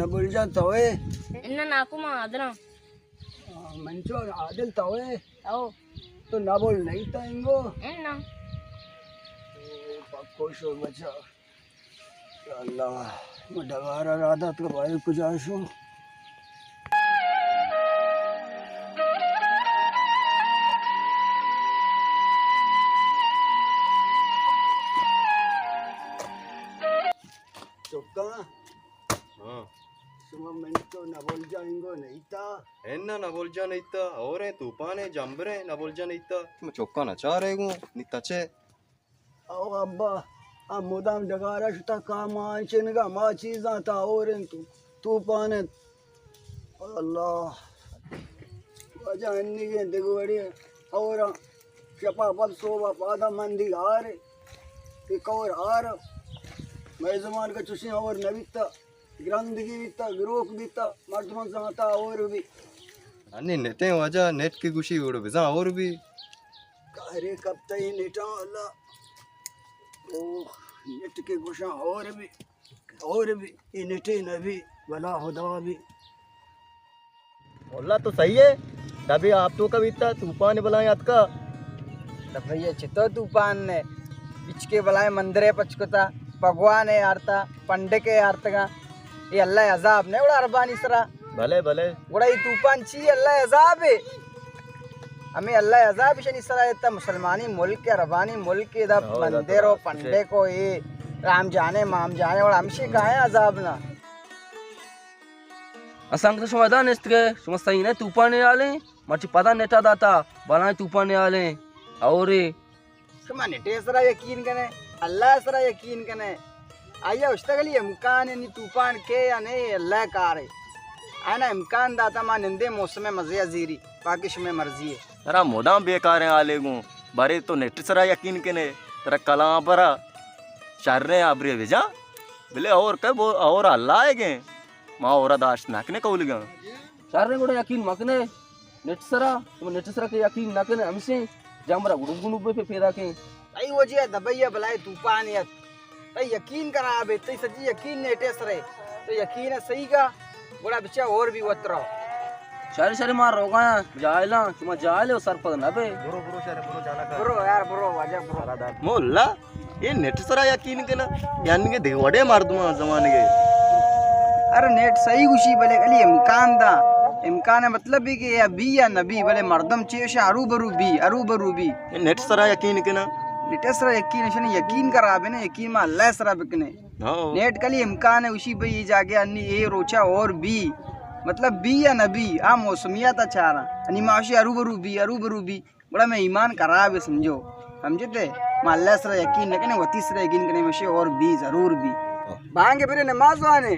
نبل جان تو ئے؟ اناں ناکو، ما عادل آں۔ آ، من چو عادل تو ئے؟ او۔ تو نبل نئیں تا انگو؟ اناں۔ اے پکو شو بچا۔ یا اللہ، من ڈگار ءَ را دات کہ باید کجا شو۔ چکاں۔ ہاں۔ شما من تو نبل جان انگو نئیں تا؟ اناں، نبل جان نئیں تا، اور ایں، توپان ایں، جمبر ایں، نبل جان نئیں تا۔ شما چکاں نہ چارے گوں، نی تچے۔ او ابا، آ مدام ڈگار ءَ شتا کامان چنگا، ما چیزاں تا اور انت، توپان انت۔ اللہ، واجہ انیگیں دگہ وڑے اور شپا پد سوبا پادا مندی آرے، کہ کور آر، مئے زمانگ ءَ چشیں اور نہ بیتا۔ گرندگی بیتا، گروک بیتا، مردمان زانتا اور بی۔ انی نیٹیں واجہ، نیٹ کہ گوشی اوڑو بزاں اور بی۔ کارے کپتا اے نیٹاں اللہ۔ او نیٹ کہ گوشاں اور بی، اور بی، اے نیٹے نہ بی، بلا خدا بی۔ واللہ تو صحیح ئے، دبے آپ توکا بیتا، توپان بلائیں اتکا۔ دبے چتو توپان نے، ہچکے بلائیں مندرے پچ کتا، بھگوانے آرتا، پنڈکے آرتگا۔ اے اللہ عذاب نے گڑا عربانی سرا۔ بلے، بلے۔ گڑا اے توپان چی اللہ عذاب اے؟ ہمے اللہ عذاب اشانی سرا ایتا، مسلمانی ملک اے، عربانی ملک اے، دا ہو، دا تو مندر و راست اے۔ پنڈک و اے رام جانے، مام جانے، گڑا ہمشی کائیں عذاب نا۔ اسانک تو شما ادا نشتگے، شما سہی نہ توپان حالیں، مرچی پدا نیٹا داتا، بلائیں توپان حالیں، اور اے۔ شما نیٹے سرا یقین کنے، اللہ سرا یقین کنے۔ آیا اشتگلی امکان نی توپان کے یا نہیں، اللہ کارے۔ آنا امکان داتا ما نندے موسم مزے زیری، باقی شمے مرضی اے۔ ترا مدام بیکاریں حالے گوں، بارے تو نیٹ سرا یقین کنے، ترا کلام پرا شریں ابرے بجا، بلے اور کہ بو-، اور اللہ اے گیں، ما اورا داشت نہ کنے قولی گاں۔ شریں گڑا یقین مکنے، نیٹ سرا، شما نیٹ سرا کہ یقین نہ کنے، ہمشیں جمرا گڑو گنو بے پہ پیدا کیں۔ تئی وجہ دبئی بلائے توپان یت۔ تئی یقین خراب اے، تئی سجی یقین نیٹے سرے۔ تو یقین صحیح کا، گڑا بچا اور بھی وترا۔ شر شر ما روگا جاہلاں، شما جاہل ہو سرپد نہ بے۔ برو، برو شر، برو جانا کا۔ برو یار، برو واجہ، برو۔ مولا، اے نیٹ سرا یقین کنا، یعنی کہ دگہ وڑے مردم زمانگے۔ ارے نیٹ صحیح گوشی، بلے علی امکان دا۔ امکان مطلب بھی کہ یا بی یا نبی، بلے مردم چیش ہرو برو بی، ہرو برو بی۔ اے نیٹ سرا یقین کنا۔ نیٹ سرا یقین، اشانی یقین خراب اے نا، یقین ما اللہ سرا بکنے۔ ہاں۔ نیٹ کلی امکان اے، اشی بھئی اے جاگہ انی اے روچا اور بی، مطلب بی یا نبی، آ موسمیات چارا۔ انی ما اشی ہرو برو بی، ہرو برو بی۔ گڑا مئے ایمان خراب اے سمجھو۔ سمجھتے؟ ما اللہ سرا یقین نہ کنے، وتی سرا یقین کنے، مشے اور بی، ضرور بی۔ بانگے برے نماز وانے۔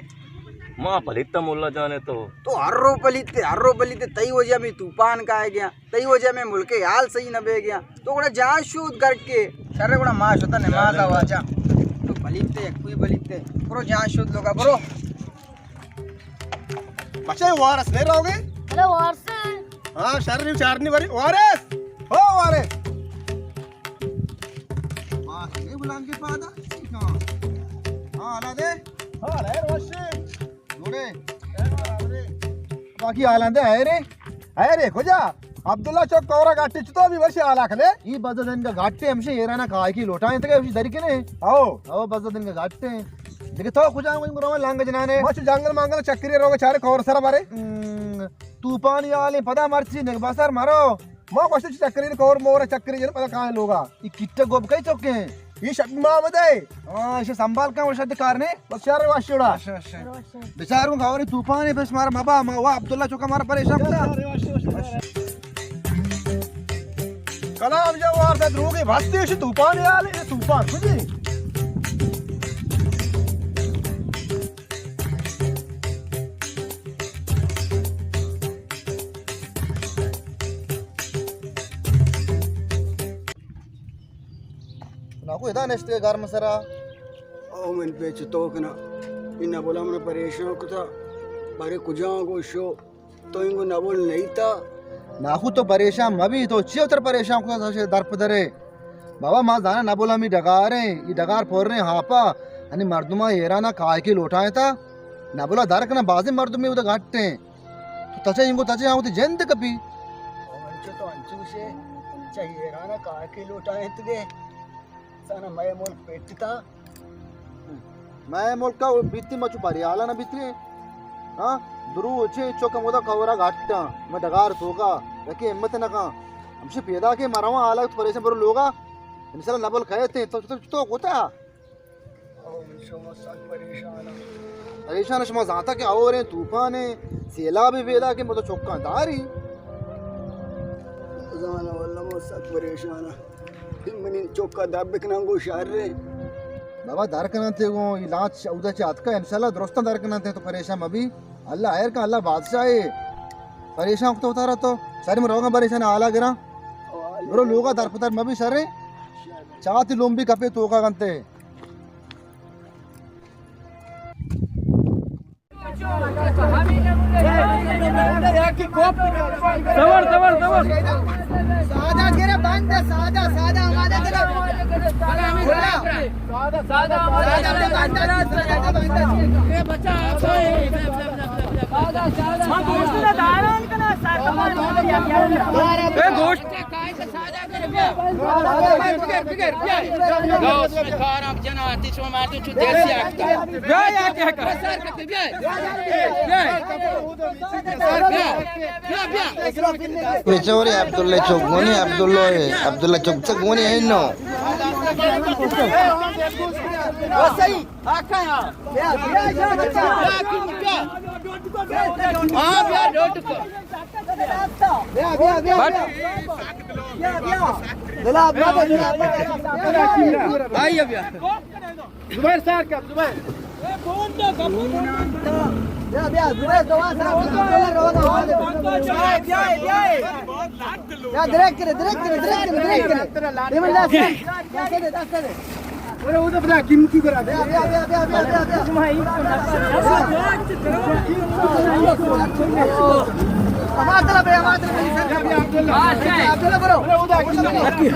ما پلیت مولا جانے تو۔ تو ہر رو پلیت، ہر رو پلیت، تئی وجہ میں توپان کائے گیا۔ تئی وجہ میں ملک حال صحیح نہ بے گیا۔ تو گڑا جان شود گھر کے۔ شر گڑا ما شتا نماز آ واجہ۔ تو پلیت، یک کوئی پلیت۔ برو جان شود لوگا، برو۔ بچے وارث نہیں رہو گے؟ ارے وارث ہیں۔ ہاں، شر نہیں، چار نہیں بری۔ وارث! ہو وارث! واہ، یہ بلانگے پادا۔ ہاں، حالا دے۔ ہاں، ہے روشن۔ جوڑے۔ باقی حالا دے، ہے رے۔ ہے رے، کجا؟ عبداللہ چوک کورا گاٹے چتو بھی ورشی حالا کنے۔ ای بزا دن کا گاٹے ہمشے ایرانا کھائے کی لوٹائیں تکے ہمشی دری کنے۔ او۔ او بزا دن کا گاٹے۔ دیکھے تو کجا ہم رو لانگ جنانے۔ مچ جنگل مانگل چکری روگے چارے کور سر بارے۔ ہم، توپانی حالیں پدا مرچی نگباسر مرو۔ ما گوشت چکری کور مور چکری جن پدا کائیں لوگا۔ ای کٹا گوب کئی چوکے ہیں؟ یہ شب محمد ہے۔ ہاں، اسے سنبھال کن، وہ شد کار نے۔ بس شر واشڑا۔ بچاروں گاوری توپانے بس مارا مبا، ما وا عبداللہ چوکا مارا پریشان کتا۔ کلام جا وار دروگے بھتے، اسے توپانے آلے، یہ توپان کجی؟ ناکو ادا نشتے گرم سرا۔ او من پہ چتو کنا۔ ان بولا من پریشان کتا۔ بارے کجا گوشو۔ تو انگو نبل نہیں تا۔ ناکو تو پریشان مبی، تو چی اتر پریشان کتا، تو در پدرے۔ بابا ما زانا نبل ہمی ڈگاریں، ای ڈگار پوریں ہاپا۔ انی مردماں ایرانا کائے کی لوٹائیں تا۔ نبلا در کناں، بازیں مردمے اودا گھٹ ایں۔ تو تچا اینگو تچا آں وتی جند کپی۔ او انچو تو انچو گوشے، چہ ایران ءَ کاکے لوٹائینتگے۔ سانا مئے ملک پیٹتا۔ مئے ملک ءَ بیتی ما چو پریالا نہ بیتی۔ ہاں، درو چے چوک ہمودا کورا گھٹاں، ما ڈگار توکا، یکے ہمت نہ کن۔ ہمشی پیدا کہ مرواں حالت پریشان برو لوگا۔ انشاءاللہ نبل کہتے تو، تو، تو کوتا؟ او، شما سک پریشان آں۔ پریشان شما زانتا کہ اور ہیں، طوفان ہیں، سیلاب پیدا کہ مطلب چوکاں داری۔ زانا واللہ ما سک پریشان آں۔ منی چوکا در بکناں گو شر۔ بابا در کناں تے گو، یہ لانچ اودا چہ اتکا، انشاءاللہ درستاں در کناں تے، تو پریشان مبی۔ اللہ خیر کن، اللہ بادشاہ ہے۔ پریشان تو اتارا تو، ساری من روگا پریشان حالا گراں۔ برو لوگا در پتر مبی شر۔ چاتی لومبی کپے توکا کنتے۔ زبر، زبر، زبر۔ سادہ گرے بند، سادہ، سادہ ہمارے دل۔ سادہ، سادہ ہمارے دل۔ سادہ بند، سادہ بند۔ ہم دوست داران کنا سر۔ اے گوشت۔ بیا، اس میں کارم جناتی شما مردم چو دل سے آکتا۔ بیا، یا کیا کر؟ بیا۔ بیا، بیا۔ بچوری عبداللہ چوک گونی، عبداللہ، عبداللہ چوک چوک گونی ہے نو۔ بس صحیح۔ ہاں، بیا، بیا، بیا۔ ہاں، بیا، ڈوٹ کو۔ بیا، بیا، بیا، بیا۔ بیا، بیا۔ دلا، بیا، بیا، بیا۔ آئیے، بیا۔ زبیر سر کر، زبیر۔ بیا، بیا، زبیر، دوا سر کر۔ بیا، بیا، بیا۔ بیا، درک کرے، درک کرے، درک کرے، درک کرے۔ یہ من دست دے، دست دے، دست دے۔ ارے، وہ تو بلا قیمتی کرا دے۔ بیا، بیا، بیا۔ ہمارا طرف ہے، ہمارا طرف ہے۔ عبداللہ، برو۔ ارے، وہ تو قیمتی۔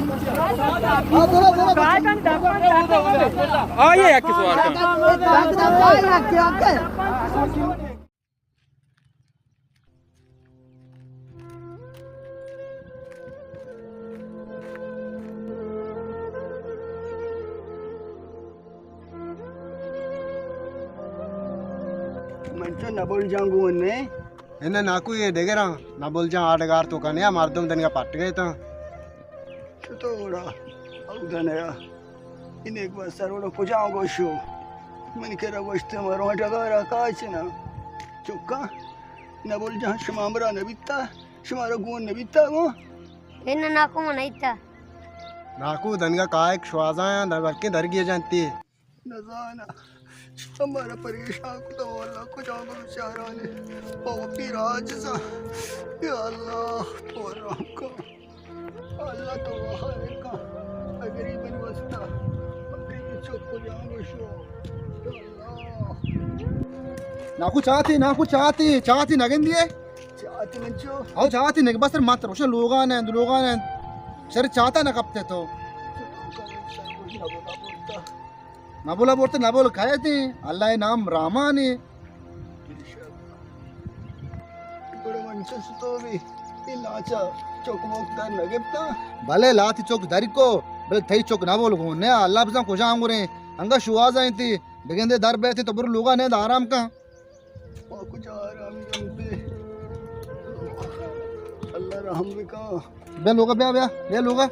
ہاں، برو، برو۔ آئیے، یک سوال کن۔ من چو نبل جان گون نے۔ اناں ناکو، یہ ڈگراں نبل جان آ ڈگار تو کنے، مردم دنگا پٹ گئے تا۔ چطور گڑا؟ اودا نیا۔ انیک بس سر وڑا کجا گوشو؟ من کرا گوشتے مرو ڈگارا کاچنا۔ چکا، نبل جان شما مرا نبیتا، شما را گون نبیتا گو؟ ان ناکو من ایتا۔ ناکو دنگا کائک شوازایا، در بلکیں درگی جانتی۔ نزاناں، شما مارا پریشان کتگ، واللہ کجام بچارانے، پہ وتی راج ءَ۔ یا اللہ، تو رحم کن۔ اللہ، تو خیر کن۔ اے غریبانی واسطہ، اے چک کجام شو۔ یا اللہ۔ ناکو چاتی، ناکو چاتی، چاتی نگندی ئے؟ چاتی من چو؟ او چاتی نگ، بس مات روشن لوگان ہیں، لوگان ہیں۔ شر چاتا نہ کپتے تو۔ نبولا بورتے، نبول کئیت، اللہ ءِ نام رحمان ایں۔ گڑا من چست تو بھی اے لاچا چک موک در نہ گپتا۔ بلے لاتی چک در کو، بلے تئی چک نبول گون نے، اللہ بزاں کجا انگوریں، انگا شوازا انتی، بگندے در بیتے تو برو لوگا نے آرام کن۔ ما کجا آرامی کنتے؟ اللہ رحم بکا۔ بیا لوگا، بیا، بیا، بیا لوگا۔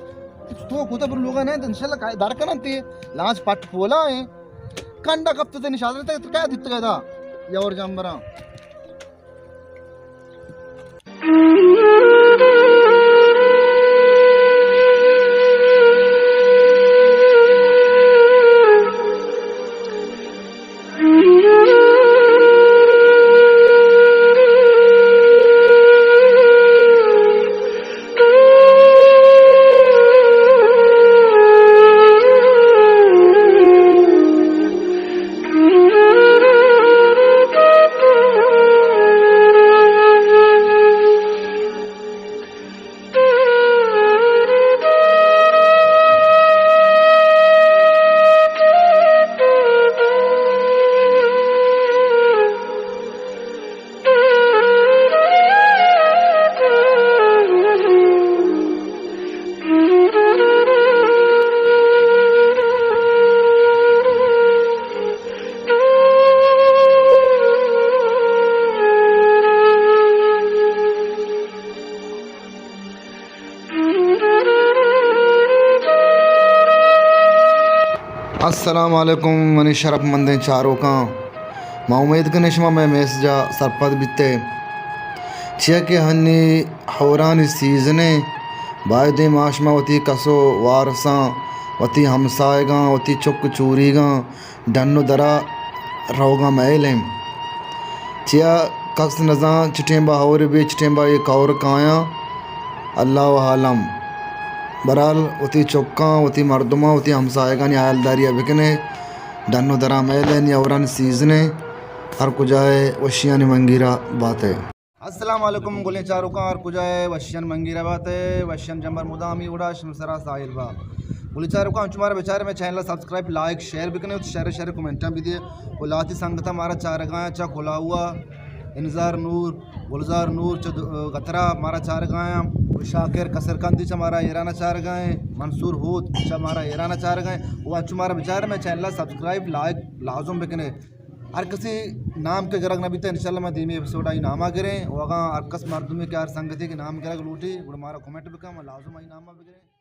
تو کوتا پر لوگا نہ، انشاءاللہ کائے در کنن تے۔ لانچ پٹ پولا ایں۔ کنڈا کپت تے نشان تے، تو کیا دیت گئے دا؟ یا اور جانوراں۔ السلام علیکم منی شرپ مندیں چاروکاں، ما امید کنیں شما مئے میسجا سرپد بیتے۔ چیا کہ ہنی ہورانی سیزن ایں، بایدیں ما شما وتی کس و وارساں، وتی ہمسایگاں، وتی چک چوریگاں ڈن و درا روگاں مئیل ایں۔ چیا کس نزان چٹیں با ہور بی، چٹیں با اے کور کایاں، اللہ و عالم۔ برحال وتی چکاں، وتی مردماں، وتی ہمسایگانی حیالداری ء بکنے۔ ڈن و درا مئیل ایں، نی ہورانی سیزن ایں، ہر کجا ء وشیانی منگیرا بات ء۔ السلام علیکم گلیں چاروکاں، ہر کجا ء وشیانی منگیرا بات ء، وشیانی جمبر مدامی وڑا شم سرا ساحل با۔ گلیں چاروکاں، انچو مارا بچارے مئے چینل ء سبسکرائب، لائک، شیئر بکنے و شر شر کمنٹاں بدے و لاتی سنگتاں مارا چارگاں چا کلاوا انذار نور، گلزار نور چہ گترا مارا چارگایاں، و شاکر کسرکندی چہ مارا ایران چارگائیں، منصور ہوت چہ مارا ایران چارگائیں، و انچو مارا بچار مئے چینل سبسکرائب، لائک لازم بکنے۔ ہر کسی نام کے گرگ نہ بیتے، انشاءاللہ ما دیمی ایپیسوڈ آئی ناما گریں، و اگاں ہر کس مردمی کے ہر سنگتی کے نام گرگ لوٹی، گڑا مارا کمنٹ بکن، ما لازم آئی ناما بگریں۔